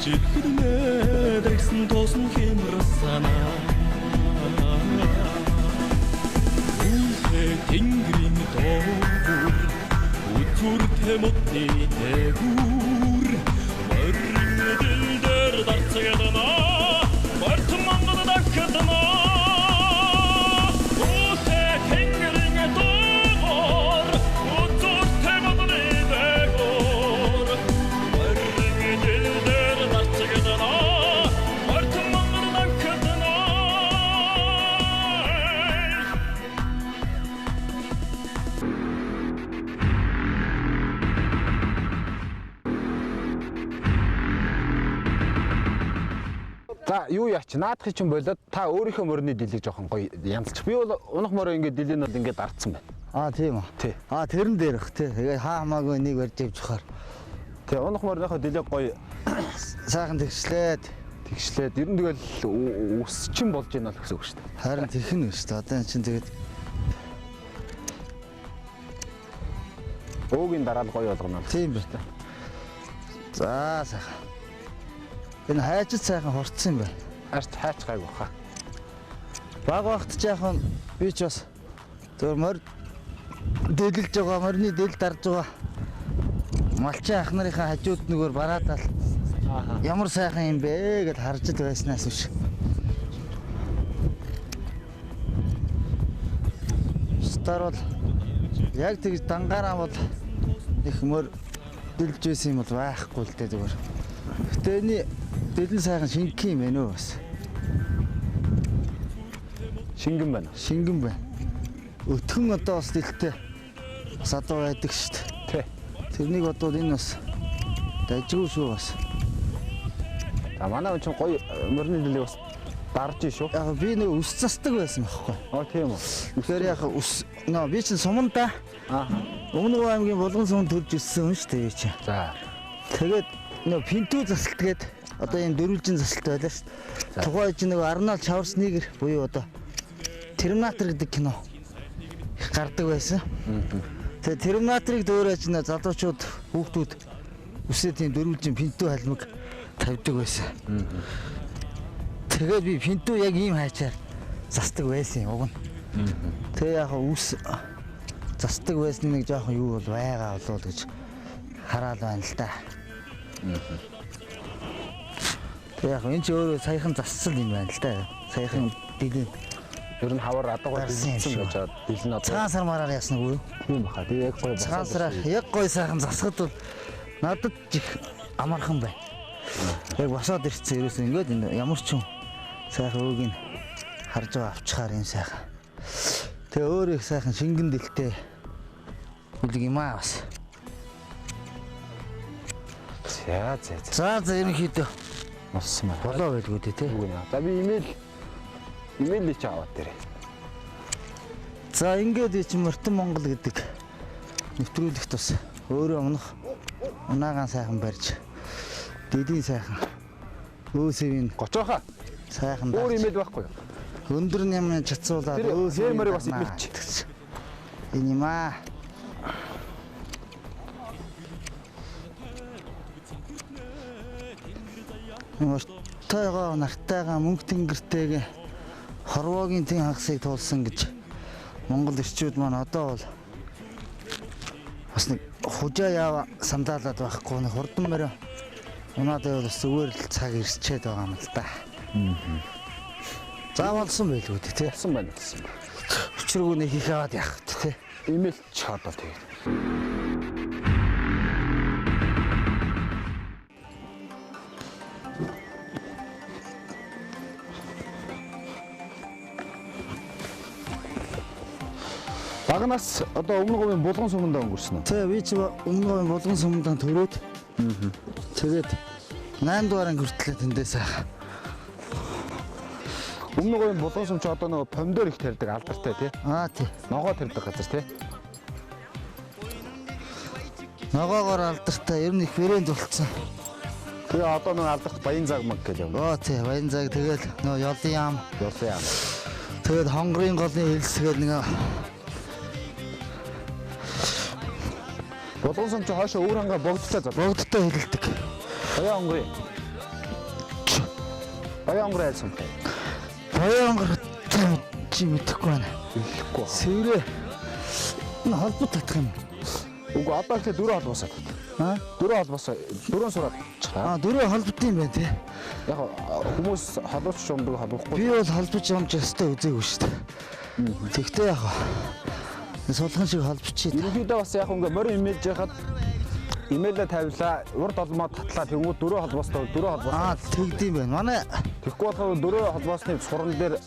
Жигдэнэ дэрсэн тосон хэмэр санаа. Үлээ тэнгэрийн доогуур үзүртэй модны дээгүүр морин дэл дээр дарцагдана, мортон Монгол дахидна. Үлээ тэнгэрийн доогуур үзүртэй модны дээгүүр морин дэл дээр дарцагдана, мортон Монгол дахидна. За, юу яач, наадахыг чинь болоод та өөрийнхөө морины дэлийг жоохон гоё янзлчих. Би бол унах морио ингээд дэлийг нь бол ингээд дардсан байна. Аа, тийм үү. Тий. Аа, тэрэн дээрх тий. Тэгээ хаа хамаагүй нэг барьж явж хахаар. Тий, унах мориныхоо дэлийг гоё сайхан тэгшлээд тэгшлээд ер нь тэгэл үсчин болж байна л гэсэн үг шүү дээ. Харин тэгхэн шүү дээ. Одоо эн чинь тэгээд Уугийн дараа л гоё болгоно. Тийм байна. За, сайхан. Энэ хайчид сайхан хурцсан юм байна. Арч хайч гайгүй хаа. Баг багт ч яхан би ч бас зөв морь дэлэлж байгаа, морины дэл дарж байгаа малчин ах нарынхаа хажууд нөгөөр бараадал ямар сайхан юм бэ гэд харж л байснаас биш. Стар бол яг тэгж дангаараа бол их морь дэлж байсан юм бол байхгүй л дээ зүгээр. Гэтэ энэ дэлэн сайхан шингэн юм байна уу бас. Шингэн байна. Шингэн байна. Өтгөн одоо бас дэлтэй бас адуу байдаг шүү дээ. Тий. Тэрнийг бодвол энэ бас дажгүй шүү бас. За, манай хүн чинь гоё морины дэлийг бас дарж шүү. Яг би нэг ус застдаг байсан байхгүй. Аа, тийм үү. Тэгэхээр яг ус нөө би чинь сумандаа Аа. Өмнө Говь аймгийн Булган суманд төрж өссөн хүн шүү дээ би чинь. За. Тэгээд нөө пинтүү засалт гээд одоо ийм дөрвөлжин засалт байлаа шүү дээ. Тухайн үед чинь нөгөө Арнольд Шварценеггер буюу одоо Терминатор гэдэг кино их гардаг байсан. Тэгээд Терминаторыг дөөрэж нөө залуучууд хүүхдүүд үсээ тийм дөрвөлжин пинтүү халмаг тавьдаг байсан. Тэгээд би пинтүү яг ийм хайчаар застдаг байсан юм уг нь. Тэгээ яг үс застдаг байсан нэг жоохон юу бол байгаа болов гэж хараал байна л да. Тэгээ яг энэ ч өөрөө саяхан зассан юм байна л да. Саяхан дэлэн Ер нь хавар адуугаар Дарсан юм дэлсэн шиг байж байгаа. Дэлэн одоо цагаан сар мараар яасан үгүй юу? Тийм баха. Тэгээ яг гоё Цагаан сараар яг гоё сайхан засахад бол надад ч их амархан байна. Яг босоод ирсэн ерөөсөө ингээд энэ ямар ч юм сайхан өөг нь харж байгаа авчхаар юм сайхан. Тэгээ өөр их сайхан шингэн дэлтэй үлэг юм аа бас. За за за. За за, ерөнхийдөө Болсон байна. болоо байлгүй дээ тий. Үгүй нэ. За, би имэйл чи аваад дээрээ. За, ингээд би чинь Мортон Монгол гэдэг нэвтрүүлэгт бас өөрөө унах унаагаан сайхан барьж дэдийн сайхан өөсөвийн Гочооха. сайхан Өөр дарж имэйл байхгүй юу? өндөр нямны чацуулаад Тэр өөсөвийн фермерийг бас дарнаа имэйлч. гэдэг чинь. Энэ юм аа. Мортойгоо нартайгаа мөнгө тэнгэртэйгээ хорвоогийн тэн хагасыг туулсан гэж Монгол эрчүүд маань одоо бол бас нэг хужаа яава сандаалаад байхгүй нэг хурдан морио унаад байвал бас зүгээр л цаг ирчээд байгаа юм л да. За, болсон байлгүй дээ тий. Болсон байна болсон байна. Өчргөө нэг их аваад явах вэ тий. Имэйл ч одоо тэгээд. Багнаас одоо Өмнө Говийн Булган сумандаа өнгөрсөн үү? Тий, би чи Өмнө Говийн Булган сумандан төрөөд тэгээд 8 дугаар анги хүртлээ тэндээс сайхан. Өмнө Говийн Булган сум чи одоо нөгөө помидор их тарьдаг алдартай тий. Аа, тий. Ногоо тарьдаг газар тий. Ногоогоор алдартай, ер нь их брэнд болцсон. Тэгээ одоо нөгөө алдарт Баян цаг маг гэж явна. Оо тий, Баян цаг, тэгэл нөгөө Ёлын яам, Ёлын яам. Тэгээд Хонгорын голын хэлс гээд нэг Булган сум чи хойшоо өвөр хангаа богдтой зав. богдтой хэлдэг. Баян онгорын. Баян онгор айл сумтай. Баян онгор чи мэдэхгүй байна. Мэдэхгүй. Сэврээ. Энэ холбоо татах юм. Үгүй одоо ихлэ дөрөв холбоосоо тат. Аа? Дөрөв холбоосоо дөрөв сураад чихлаа. Аа, дөрөв холбот юм байна тий. Яг хүмүүс холбооч юмдаг холбохгүй. Би бол холбож юмж өстой үзээгүй шүү дээ. Тэгтээ яг сулхан шиг холбочих. Ерөнхийдөө бас яг ингээ морь имэж яхад имэйлээ тавилаа, урд олмоо татлаа тэнгууд дөрөв холбоостой дөрөв холбоос. Аа, тэгдэм байх. Манай тэгэхгүй болохоор дөрөв холбоосны суран дээр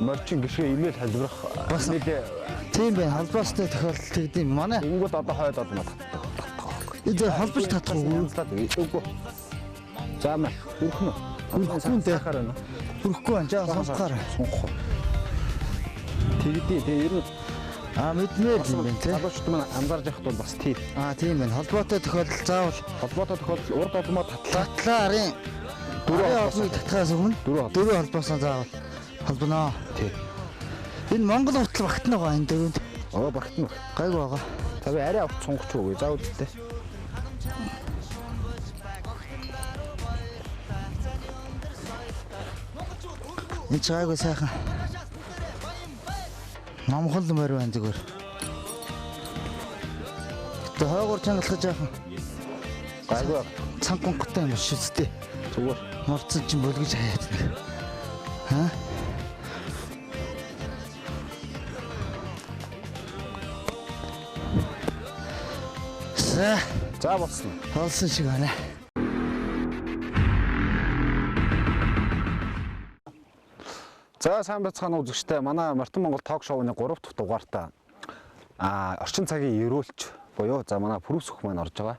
морчин гიშгэ имэйл холбох бас имэйлээ тийм байх. Холбоостой тохиолдол тэгдэм. Манай тэнгууд одоо хойд олмоо татдаг. Татах байхгүй. энэ холбож татах уу? Үгүй. За маа. Өрхөн үү? Өрөхгүй дээ. Сахаар байна. Өрөхгүй байна. Жаа сунгахаар. Сунгах. Тэгдий. Тэгээ ер нь Аа, мэдмээр юм байна тий. Залуучууд маань анзаарж явахд бол бас тийм. Аа, тийм байна. Холбоотой тохиолдол заавал холбоотой тохиолдол урд олмоо татлаа. Татлаа арын дөрөв холбоосыг татхаас өмнө дөрөв холбоосоо заавал холбоно. Тий. Энэ Монгол гутал багтна гоо энэ дөрөнд. Оо, багтна. Гайгүй байгаа. За би арай авч сунгах ч үгүй. За үдтэй. Энэ ч гайгүй сайхан. Номхон морь байна зүгээр. Гэтэ хойгуур чангалах жаахан гайгүй цанх гонхтой юм шүү дээ. Зүгээр. Морцсон чинь бөлгөж хаяад нэг. Аа? За. За болсон. Болсон шиг байна. За сайн байцгаана үзэгчтэй. Манай Мартин Монгол ток шоуны 3 дахь дугаартаа орчин цагийн ерөөлч буюу за манай Пүрүс өх маань орж байгаа.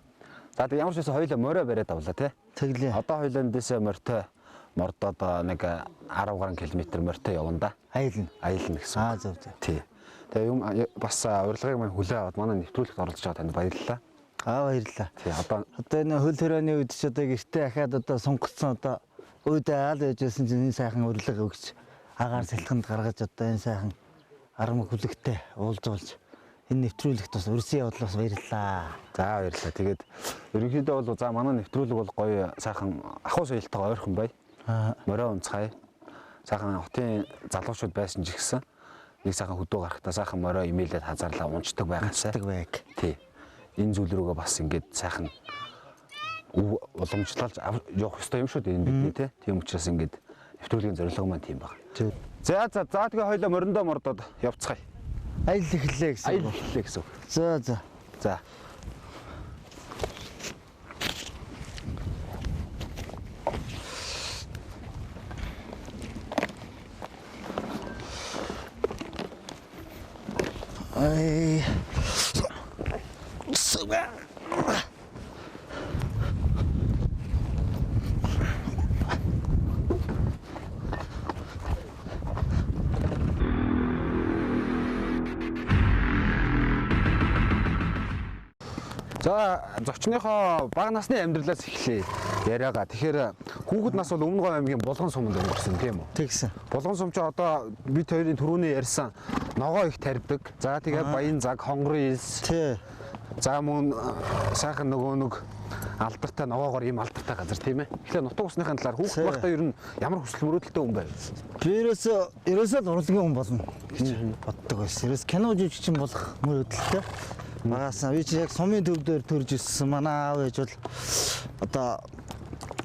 За тэг ямар ч байсан хоёулаа морио бариад авлаа тий. Тэглээ. Одоо хоёулаа эндээсээ морьтой мордоод нэг 10 гаруй километр морьтой явна да. Аялна. Аялна гэсэн. Аа зөв зөв. Тий. Тэгээ юм бас урилгыг маань хүлээн аваад манай нэвтрүүлэгт оролцож байгаа танд баярлалаа. Аа баярлалаа. Тий одоо энэ хөл хорионы үед ч одоо гэртээ ахаад одоо сунгацсан одоо өөдөө аал байж байсан чинь энэ сайхан урилга өгч агаар сэлхэнд гаргаж одоо энэ сайхан армаг хүлэгтэй уулзуулж энэ нэвтрүүлэгт бас урьсан явдал бас баярлалаа. За баярлалаа. Тэгээд ерөнхийдөө бол за манай нэвтрүүлэг бол гоё сайхан ахуй соёлтойгоо ойрхон бай. Морио унцгай. Сайхан хотын залуучууд байсан ч гэсэн нэг сайхан хөдөө гарахдаа сайхан морио имэйлээд хазаарлаа унцдаг байгаасай. Унцдаг байг. Тий. Энэ зүйл рүүгээ бас ингээд сайхан уламжлалж явах ёстой юм шүү дээ энэ бидний тий. Тийм учраас ингээд нэвтрүүлгийн зорилго маань тийм байна. За за за тэгээ хоёлоо мориндоо мордоод явцгаая. Аялал эхэллээ гэсэн. Аялал эхэллээ гэсэн. За за. За. Ай. За зочныхоо бага насны амьдралаас эхлэе яриагаа. Тэгэхээр хүүхэд нас бол Өмнө Говь аймгийн Булган суманд өнгөрсөн тийм үү? Тэгсэн. Булган сум чи одоо бид хоёрын түрүүний ярьсан ногоо их тарьдаг. За тэгээ Баян заг, хонгорын элс. Тий. За мөн сайхан нөгөө нэг алдартай ногоогоор ийм алдартай газар тийм ээ. Тэгэхээр нутаг усныхаа талаар хүүхэд байхдаа ер нь ямар хүсэл мөрөөдөлтэй хүн байв? Би ерөөсөө л урлагийн хүн болно гэж боддог байсан. Ерөөс кино жүжигчин болох мөрөөдөлтэй. Багасаа би чи яг сумын төв дээр төрж өссөн. Манай аав ээж бол одоо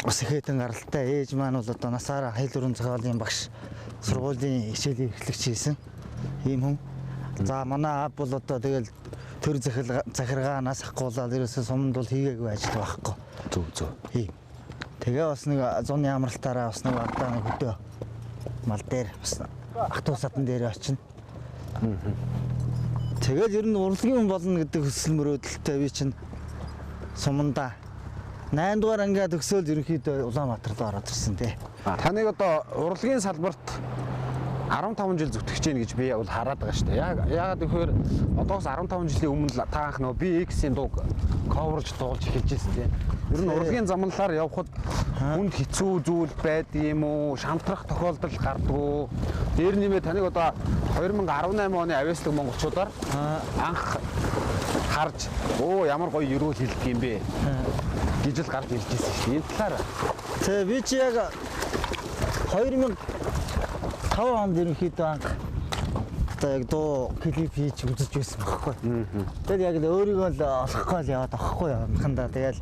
бас их хэтэн гаралтай. Ээж маань бол одоо насаараа хэл өрөн зохиолын багш, сургуулийн хичээлийн эрхлэгч хийсэн ийм хүн. За манай аав бол одоо тэгэл төр захиргаа нас ахгуулаад ерөөсөө суманд бол хийгээгүй ажил байхгүй. Зөв зөв. Ийм. Тэгээ бас нэг зуны амралтаараа бас нэг ардаа нэг хөдөө мал дээр бас ах トゥ садан дээр очино. Тэгээд ер нь урлагийн хүн болно гэдэг хүсэл мөрөөдөлтэй би чинь сумандаа 8 дугаар ангиа төгсөөл ерөнхийдөө Улаанбаатар руу ороод ирсэн тий. Таныг одоо урлагийн салбарт 15 жил зүтгэж гин гэж би бол хараад байгаа шүү дээ. Яагаад гэхээр одоос 15 жилийн өмнө та анх нөгөө BX-ийн дууг coverж дуулж эхэлж ирсэн тий. Ер нь урлагийн замналаар явхад хүнд хэцүү зүйл байдаг юм уу? Шантрах тохиолдол гардгуу. Дээр нэмээ таныг одоо 2018 оны авьяаслаг монголчуудаар анх харж оо ямар гоё ерөөл хэлдэг юм бэ гэж л гарч ирж ирсэн шүү дээ. Энэ талаар. Тэ би чи яг 2005 онд ерөнхийдөө анх одоо яг дуу клип хийж үзэж байсан байхгүй. Тэгэл яг л өөрийгөө л олохгүй л яваад авахгүй анхандаа. Тэгэл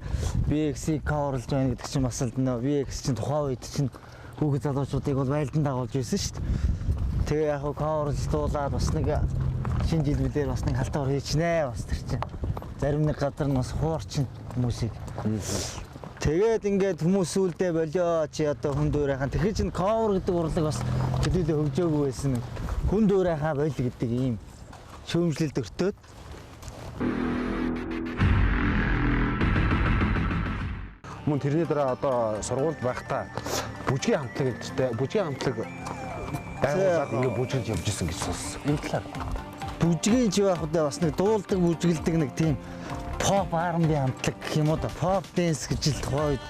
BX-ийг cover-лж байна гэдэг чинь бас л нөө BX чинь тухайн үед чинь хүүхэд залуучуудыг бол байлдан дагуулж байсан шүү дээ. Тэгээ яг cover-лж дуулаад бас нэг шинэ жил билээр бас нэг халтаар хийчнэ бас тэр чинь. Зарим нэг газар нь бас хуурчин хүмүүсийг. Тэгээд ингээд хүмүүс сүулдэ болио чи одоо хүн дуурайхан. Тэгэхээр чинь cover гэдэг урлаг бас төлөөлөө хөгжөөгүй байсан. Хүн дуурайхаа боль гэдэг ийм шүүмжлэлд өртөөд. Мөн тэрний дараа одоо сургуульд байхдаа бүжгийн хамтлаг гэдэгтэй бүжгийн хамтлаг байгуулад ингээд бүжгэлж явж исэн гэж сонссон. Энэ талаар бүжгийн чи байх удаа бас нэг дуулдаг бүжгэлдэг нэг тийм pop R&B хамтлаг гэх юм уу да, pop dance гэж л тухайн үед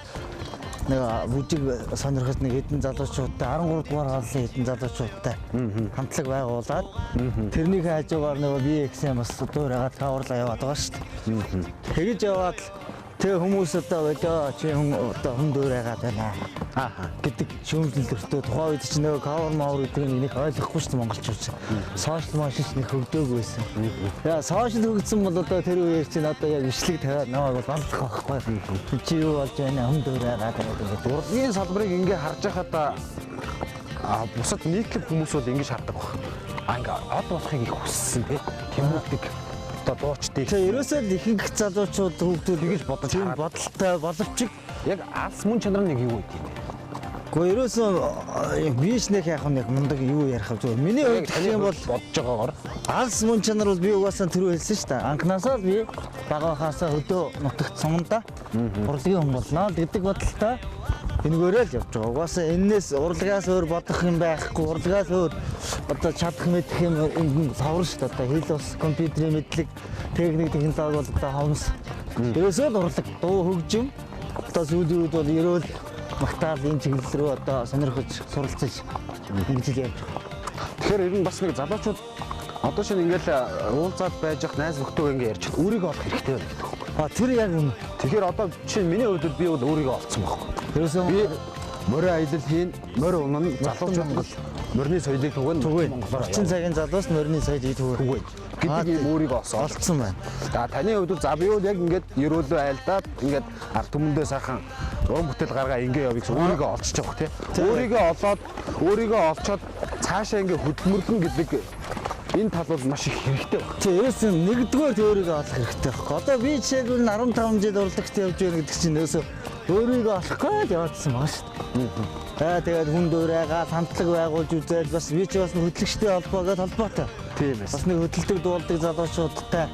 нэг бүжиг сонирхож нэг хэдэн залуучуудтай 13 дугаар хааллын хэдэн залуучуудтай хамтлаг байгуулад тэрнийхээ хажуугаар нөгөө BXM бас дуурайгаад cover-лаа яваад байгаа шүү дээ. Тэгэж яваад тэгээ хүмүүс одоо болоо чи хүн одоо хүн дуурайгаад байна гэдэг шүүмжлэл өртөө. Тухайн үед чинь нөгөө cover мовер гэдэг нь нэг ойлгохгүй шүү дээ монголчууд. Social мошин ч нэг хөгдөөгүй байсан. Яа social хөгдсөн бол одоо тэр үеэр чинь одоо яг ишлэг тавиад намайг бол бандлах байхгүй. Чи юу болж байна хүн дуурайгаад байна гэдэг. Урлагийн салбарыг ингээ харж байхад бусад нийтлэг хүмүүс бол ингэж хардаг баг. А ингээ од болохыг их хүссэн тий. Тэмүүлдэг. Одоо дуучдыг. Тэгээ ерөөсөө л ихэнх залуучууд хүүхдүүд тэгэж бодож тийм бодолтой боловч яг алс мөн чанар нэг юу гэдэг юм. Гэхдээ ерөөсөө би ч нэг яг нэг мундаг юу ярих вэ зүгээр. Миний хувьд гэх юм бол бодож байгаагаар алс мөн чанар бол би угаасаа түрүү хэлсэн шүү дээ. Анхнаасаа л би бага байхаасаа хөдөө нутагт сумандаа урлагийн хүн болно л гэдэг бодолтой энэгээрээ л явж байгаа. Угаасаа энээс урлагаас өөр бодох юм байхгүй, урлагаас өөр одоо чадах мэдэх юм энд саврна шүү дээ. Одоо хэл ус, компьютерийн мэдлэг, техник технологи бол одоо хомс. Ерөөсөө л урлаг, дуу хөгжим. Одоо сүүлийн үед бол ерөөл магтаал энэ чиглэл рүү одоо сонирхож суралцаж ингэж л явж байгаа. Тэгэхээр ер нь бас нэг залуучууд одоо шинэ ингээл уулзаад байж ах найз нөхдөөгөө ингээ ярьж өөрийгөө олох хэрэгтэй байна гэдэг үг. А тэр яг үнэ. Тэгэхээр одоо жишээ нь миний хувьд би бол өөрийгөө олцсон байхгүй. Ерөөсөө би морин аялал хийн, морин унана, залуучууд бол морины соёлыг түгэн, монголоор. 30 цагийн залуус морины соёлыг түгэн гэдэг юм өөрийгөө олцсон байна. За таны хувьд бол за би бол яг ингээд ерөөлөө айлдаад ингээд ард түмэндээ сайхан уран бүтээл гаргаа ингээ явъя гэсэн өөрийгөө олцож явах тий. Өөрийгөө олоод өөрийгөө олцоод цаашаа ингээ хөдөлмөрлөн гэдэг энэ тал бол маш их хэрэгтэй байна. Тий, ерөөсөн нэгдүгээр өөрийгөө олох хэрэгтэй байхгүй. Одоо би жишээлбэл 15 жил урлагт явж байна гэдэг чинь ерөөсөө өөрийгөө олохгүй л яваадсан байгаа шүү дээ. За тэгээд хүн дуурайгаа хамтлаг байгуулж үзэл бас би ч бас хөдлөгчтэй холбоогоод холбоотой. Тийм ээ. Бас нэг хөдөлдөг дуулдаг залуучуудтай.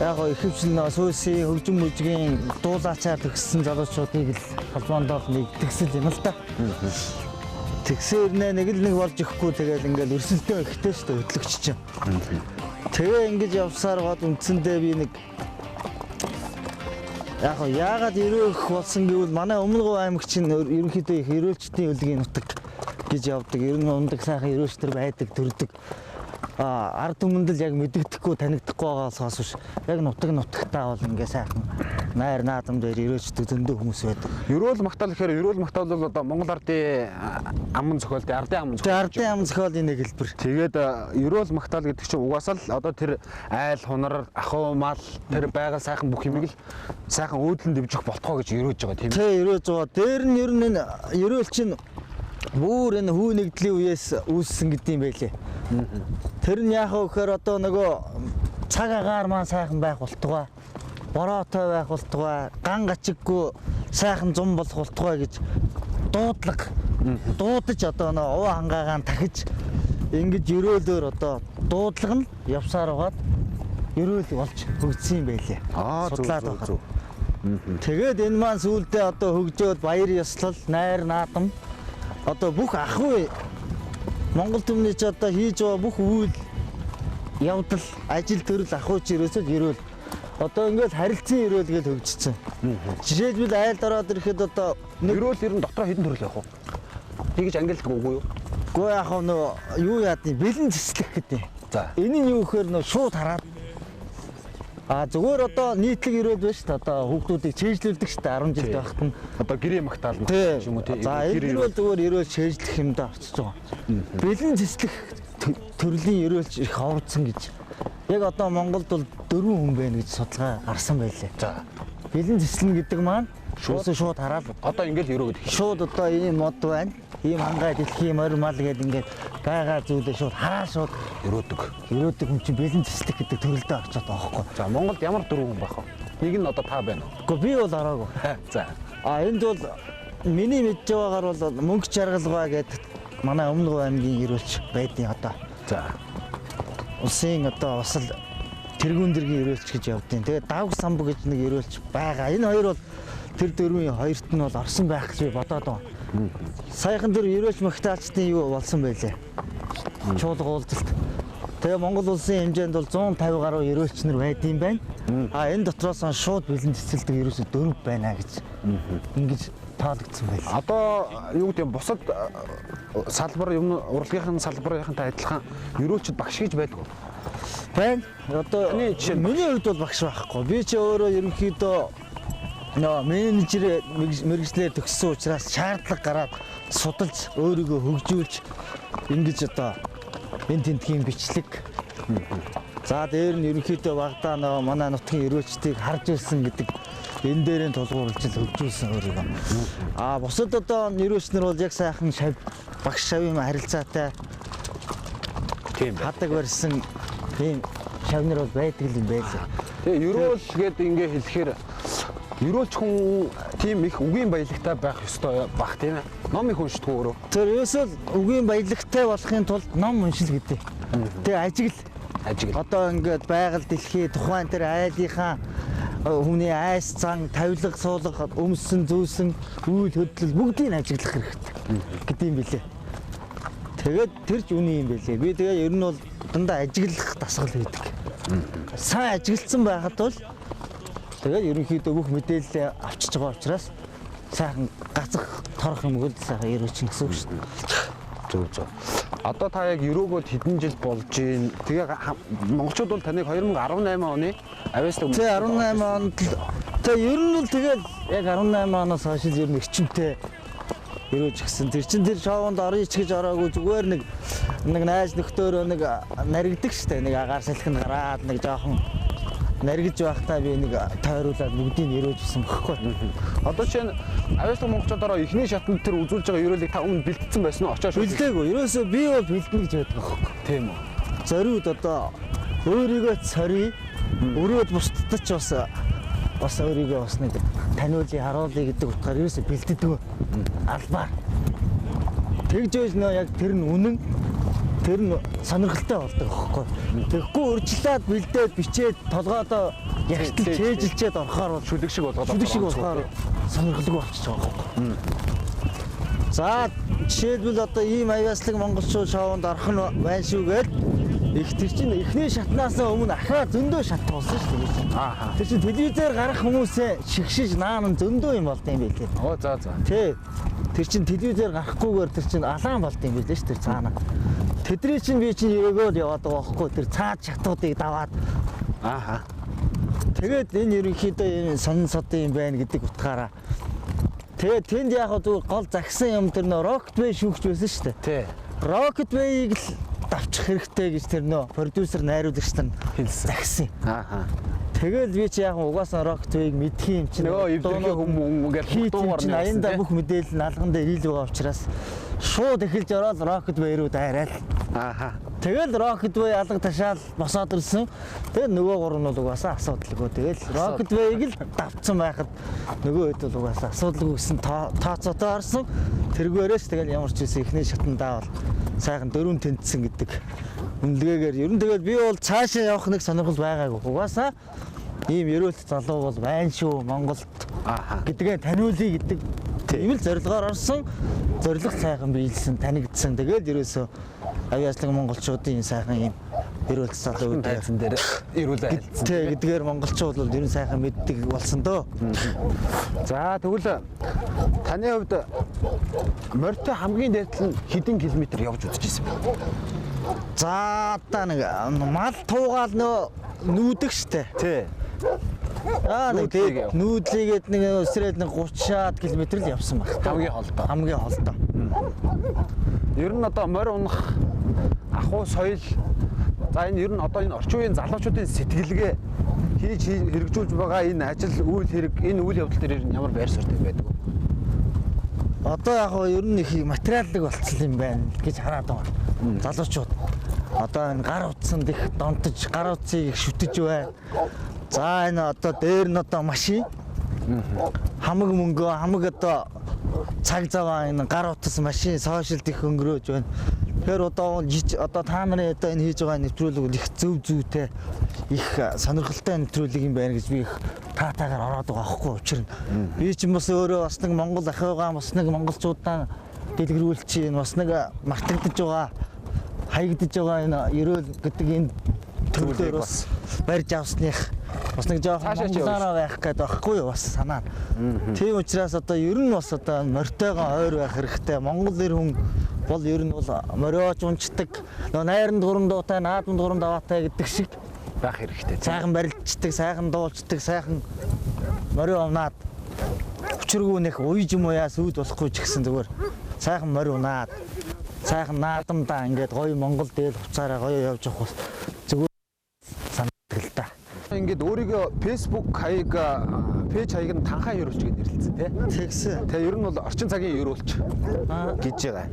Яг гоо ихэвчлэн нөө сүүсийн хөгжим мүжгийн дуулаачаар төгссөн залуучуудыг л холбоондоо л нэг тэгсэл юм л да. Тэгсээр нэ нэг л нэг болж өгөхгүй тэгэл ингээл өрсөлдөөн ихтэй шүү дээ хөдлөгч чинь. Тэгээ ингэж явсаар гоод үндсэндээ би нэг яг гоо яагаад ерөөх болсон гэвэл манай Өмнөговь аймаг чинь ерөнхийдөө их ерөөлчдийн хөлгийн нутаг гэж явдаг. Ер нь ундаг сайхан ерөөлчтөр байдаг, төрдөг. Ард түмэнд л яг мэдэгдэхгүй танигдахгүй байгаа болохоос биш. Яг нутаг нутагтаа бол ингээ сайхан найр наадам дээр ерөөлчдөг зөндөө хүмүүс байдаг. Ерөөл магтаал гэхээр ерөөл магтаал бол одоо Монгол ардын аман зохиолын ардын аман зохиол. Ардын аман зохиолын нэг хэлбэр. Тэгээд ерөөл магтаал гэдэг чинь угаасаа л одоо тэр айл хунар, ахуй мал, тэр байгаль сайхан бүх юмыг л сайхан өөдлөн дэвжих болтгоо гэж ерөөж байгаа тийм ээ. Тий, ерөөж байгаа. Дээр нь ер нь энэ ерөөл чинь бүр энэ хүү нэгдлийн үеэс үүссэн гэдэг юм байлээ. Тэр нь яах вэ гэхээр одоо нөгөө цаг агаар маань сайхан байх болтугай, бороотой байх болтугай, ган гачиггүй сайхан зум болох болтугай гэж дуудлага дуудаж одоо нөгөө овоо хангаагаан тахиж ингэж ерөөлөөр одоо дуудлага нь явсаар байгаад ерөөл болж хөгжсөн юм байлээ. Судлаад байгаа. Тэгээд энэ маань сүүлдээ одоо хөгжөөд баяр ёслол, найр наадам одоо бүх ахуй Монгол түмний ч одоо хийж байгаа бүх үйл явдал, ажил төрөл ахуй ч ерөөсөө ерөөл. Одоо ингээд харилцан ерөөл гэж хөгжсөн. Жишээлбэл айлд ороод ирэхэд одоо ерөөл ер нь дотроо хэдэн төрөл явах вэ? Тэгэж ангилдаг үгүй юу? Үгүй яг нөө юу яадны бэлэн цэцлэх гэдэг. За. Энэ нь юу гэхээр нөө шууд хараад А зүгээр одоо нийтлэг ерөөл байна шүү дээ. Одоо хүүхдүүдийг чэйжлүүлдэг шүү дээ 10 жил байхад нь. Одоо гэрээ магтаал юм уу тий. За энэ бол зүгээр ерөөл чэйжлэх юмдаа орчиж байгаа. Бэлэн цэцлэх төрлийн ерөөлч их ховорцсон гэж. Яг одоо Монголд бол 4 хүн байна гэж судалгаа гарсан байлээ. За. Бэлэн цэцлэн гэдэг маань шууд хараад одоо ингээл ерөөгд. Шууд одоо ийм мод байна. Ийм хангай дэлхийн морь мал гэдэг ингээд байгаа зүйлээ шууд хараа шууд ерөөдөг. Ерөөдөг хүн чинь бэлэн цэцлэх гэдэг төрөлдөө орчод байгаа байхгүй. За Монголд ямар 4 хүн байх вэ? Нэг нь одоо та байна уу? Гэхдээ би бол ороогүй. За. А энд бол миний мэдж байгаагаар бол мөнгө жаргалгаа гэдэг манай Өмнө Говь аймгийн ерөөлч байдیں одоо. За. Улсын одоо бас л тэргүүн дэргийн ерөөлч гэж явдیں۔ Тэгээд Давг самб гэж нэг ерөөлч байгаа. Энэ хоёр бол тэр дөрвийн хоёрт нь бол орсон байх гэж би бодоод байгаа. Саяхан тэр ерөөлч магтаалчдын юу болсон байлээ. Чуулга уулзалт. Тэгээ Монгол улсын хэмжээнд бол 150 гаруй ерөөлч нар байдсан байна. А энэ дотроос шууд бэлэн цэцэлдэг ерөөсө 4 байна гэж ингэж таалагдсан байлаа. Одоо юу гэдэг юм бусад салбар юм урлагийн салбарынхантай адилхан ерөөлчд багш гэж байдаг уу? Байна. Одоо миний хувьд бол багш байхгүй. Би чи өөрөө ерөнхийдөө нөө менежер мэргэжлээр төгссөн учраас шаардлага гараад судалж өөрийгөө хөгжүүлж ингэж одоо энэ тентгийн бичлэг. За дээр нь ерөнхийдөө багадаа нөө манай нутгийн ерөөлчдийг харж ирсэн гэдэг энэ дээрээ тулгуурлаж л хөгжүүлсэн өөрийгөө. А бусад одоо ерөөлч нар бол яг сайхан шав багш шавын харилцаатай тийм байна. Хадаг барьсан тийм шав нар бол байдаг юм байлаа. Тэгээ ерөөл гээд ингээ хэлэхээр ерөөлч хүн тийм их үгийн баялагтай байх ёстой бах тийм ээ. Ном их уншдаг өөрөө. Тэр ерөөсөө үгийн баялагтай болохын тулд ном уншил гэдэг. Тэгээ ажигл. Ажигл. Одоо ингээд байгаль дэлхий тухайн тэр айлынхаа хүний айс зан, тавилга, суулга, өмссөн, зүүсэн, үйл хөдлөл бүгдийг ажиглах хэрэгтэй гэдэг юм билээ. Тэгээд тэр ч үний юм билээ. Би тэгээ ер нь бол дандаа ажиглах дасгал хийдэг. Сайн ажигласан байхад бол тэгээд ерөнхийдөө бүх мэдээлэлээ авчиж байгаа учраас сайхан гацах торох юм гэл сайхан ерөөч гэсэн үг шүү дээ. Зөв зөв. Одоо та яг ерөөгөөд хэдэн жил болж гин. Тэгээ монголчууд бол таныг 2018 оны авьяаслаг Тэ 18 онд тэгээ ер нь бол тэгээд яг 18 оноос хойш л ер нь эрчимтэй ерөөж гисэн. Тэр чин тэр шоунд орё ч гэж ороогүй зүгээр нэг нэг найз нөхдөөрөө нэг наригдаг штэ. Нэг агаар салхинд гараад нэг жоохон наригж байхдаа би нэг тойруулаад бүгдийг ерөөж исэн бөхгүй. Одоо чинь авьяаслаг монголчуудаараа эхний шатанд тэр үзүүлж байгаа ерөөлийг та өмнө бэлтцсэн байсан уу? Очоо шууд. Бэлдээгүй. Ерөөсөө би бол бэлдэнэ гэж байдаг байхгүй. Тийм үү. Зориуд одоо өөрийгөө цорий, өрөөд бусдад ч бас бас өөрийгөө бас нэг таниулъя, харуулъя гэдэг утгаар ерөөсөө бэлддэг. Албаар. Тэгж байж нөө яг тэр нь үнэн, тэр нь сонирхолтой болдог байхгүй. Тэгэхгүй урьдчилаад бэлдээд бичээд толгойдоо ягтал чэйжилчээд орохоор бол шүлэг шиг болгоод шүлэг шиг болохоор сонирхолгүй болчихж байгаа байхгүй. За жишээлбэл одоо ийм авьяаслаг монголчууд шоунд орох нь байна шүү гээд их тэр чинь эхний шатнаас өмнө ахаа зөндөө шат туулсан шүү дээ. Аа. Тэр чинь телевизээр гарах хүмүүсээ шигшиж наан зөндөө юм болд юм байлээ. Оо за за. Тэ. Тэр чинь телевизээр гарахгүйгээр тэр чинь алаан болд юм байлээ шүү тэр цаана. Тэдний чинь би чинь ерөөгөө л яваад байгаа байхгүй тэр цаад шатуудыг даваад. Ааха. Тэгээд энэ ерөнхийдөө энэ сонин содын юм байна гэдэг утгаараа. Тэгээд тэнд яг зүгээр гол загсан юм тэр нөө Rocket Bay шүүгч байсан шүү дээ. Тэ. Rocket Bay-ыг л давчих хэрэгтэй гэж тэр нөө продюсер найруулагч нар хэлсэн. Загсан. Ааха. Тэгэл би чи яг угаасаа Rocket Bay-г мэдх юм чинь нөгөө эвдэрхий хүмүүс ингээл дуугаар нь аяндаа бүх мэдээлэл нь алган дээр ил байгаа учраас шууд эхэлж ороод Rocket Bay руу дайраад. Ааха. Тэгэл Rocket Bay алга ташаал босоод ирсэн. Тэгэл нөгөө гурав нь бол угаасаа асуудалгүй. Тэгэл Rocket Bay-г л давцсан байхад нөгөө хэд бол угаасаа асуудалгүй гэсэн тооцоотой орсон. Тэргээрээс тэгэл ямар ч үсэн эхний шатандаа бол сайхан дөрөв тэнцсэн гэдэг үнэлгээгээр ер нь тэгэл би бол цаашаа явах нэг сонирхол байгаагүй. Угаасаа ийм ерөөлт залуу бол байна шүү Монголд гэдгээ таниулъя гэдэг тийм л зорилгоор орсон. Зорилго сайхан биелсэн, танигдсан. Тэгэл ерөөсөө авьяаслаг монголчуудын сайхан ийм ерөөлт залуу тайзан дээр ерөөлөө харилцсан. Тэ гэдгээр монголчууд бол ер нь сайхан мэддэг болсон дөө. За тэгвэл таны хувьд морьтой хамгийн дээд нь хэдэн километр явж үзчихсэн бэ? За одоо нэг мал туугаал нөө нүүдэг штэ. Тий. Аа нэг нүүдлийгээд нэг өсрээд нэг 30-аад км л явсан баг. Хамгийн холдоо. Хамгийн холдоо. Ер нь одоо морь унах ахуй соёл за энэ ер нь одоо энэ орчин үеийн залуучуудын сэтгэлгээ хийж хэрэгжүүлж байгаа энэ ажил үйл хэрэг энэ үйл явдал дээр ер нь ямар байр суурьтай байдаг вэ? Одоо яг нь ер нь их материаллык болцсон юм байна гэж хараад байгаа. Залуучууд одоо энэ гар утсанд их донтож, гар утсыг их шүтэж байна. За энэ одоо дээр нь одоо машин хамаг мөнгөө, хамаг одоо цаг заваа энэ гар утас машин сошиалд их өнгөрөөж байна. Тэгэхээр одоо та нарын одоо энэ хийж байгаа нэвтрүүлэг их зөв зүйтэй их сонирхолтой нэвтрүүлэг юм байна гэж би их таатаагаар ороод байгаа аахгүй учир нь. Би ч юм бас өөрөө бас нэг Монгол ахыгаа бас нэг монголчуудаа дэлгэрүүлж чинь бас нэг мартагдаж байгаа хаягдж байгаа энэ ерөөл гэдэг энэ төрлөөр бас барьж авсных бас нэг жоохон монголоороо байх гэдэг байхгүй юу бас санаа. Тийм учраас одоо ер нь бас одоо морьтойгоо ойр байх хэрэгтэй. Монгол эр хүн бол ер нь бол мориоч унцдаг, нөө найранд гурван дуутай, наадманд гурван даваатай гэдэг шиг байх хэрэгтэй. Сайхан барилдчихдаг, сайхан дуулцдаг, сайхан морио унаад учиргүй нэх уйж юм уяа сүйд болохгүй ч гэсэн зүгээр сайхан морь унаад сайхан наадамдаа ингээд гоё монгол дээл хуцаараа гоё явж явах бас зүгээр санагддаг л да. Ингээд өөрийгөө Facebook хаяг, пэйж хаяг нь танхаа ерөөлч гэж нэрлэлсэн тий. Тэгсэн. Тэгээ ер нь бол орчин цагийн ерөөлч гэж байгаа.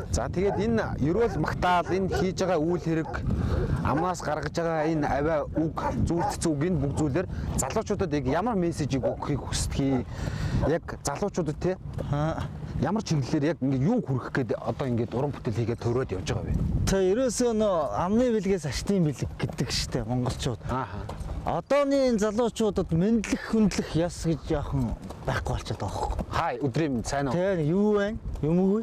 За тэгээд энэ ерөөл магтаал, энэ хийж байгаа үйл хэрэг, амнаас гаргаж байгаа энэ авиа үг, зүрт зүг энэ бүх зүйлээр залуучуудад яг ямар мессежийг өгөхийг хүсдэг юм? Яг залуучуудад тий ямар чиглэлээр яг ингээд юу хүргэх гээд одоо ингээд уран бүтээл хийгээд төрөөд явж байгаа вэ? Тэ ерөөсөө нөө амны бэлгээс аштын бэлэг гэдэг штэ монголчууд. Ааха. Одооны энэ залуучуудад мэндлэх хүндлэх яс гэж яахан байхгүй болчиход байгаа хөөхгүй. Хай өдрийн мэнд сайн уу? Тэ юу вэ? Юмгүй.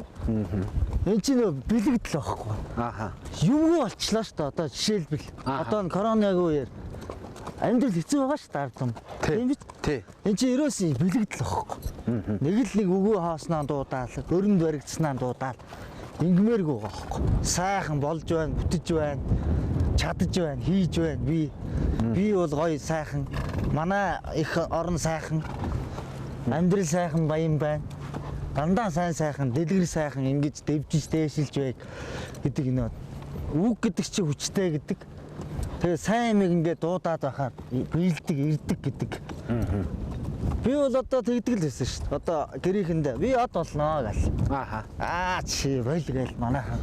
Энд чинь нөө бэлэгдэл байхгүй. Ааха. Юмгүй болчлаа штэ одоо жишээлбэл одоо энэ коронагийн үеэр амьдрал хэцүү байгаа штэ ард түмэн. Тийм биз? Тий. Энд чинь ерөөсөө бэлэгдэл байхгүй. Нэг л нэг үгүй хоосноо дуудаал, өрөнд баригдснаа дуудаал. Ингмээргүй байгаа байхгүй. Сайхан болж байна, бүтэж байна, чадаж байна, хийж байна. Би бол гоё сайхан. Манай их орон сайхан. Амьдрал сайхан баян байна. Дандаа сайн сайхан, дэлгэр сайхан ингэж дэвжиж дээшилж байг гэдэг нэ үг гэдэг чинь хүчтэй гэдэг. Тэгээ сайн юмыг ингээд дуудаад байхаар биелдэг, ирдэг гэдэг. Би бол одоо тэгдэг л байсан шүү дээ. Одоо гэрийнхэндээ би од болноо гал. Ааха. Аа чи боль гээл манайхан.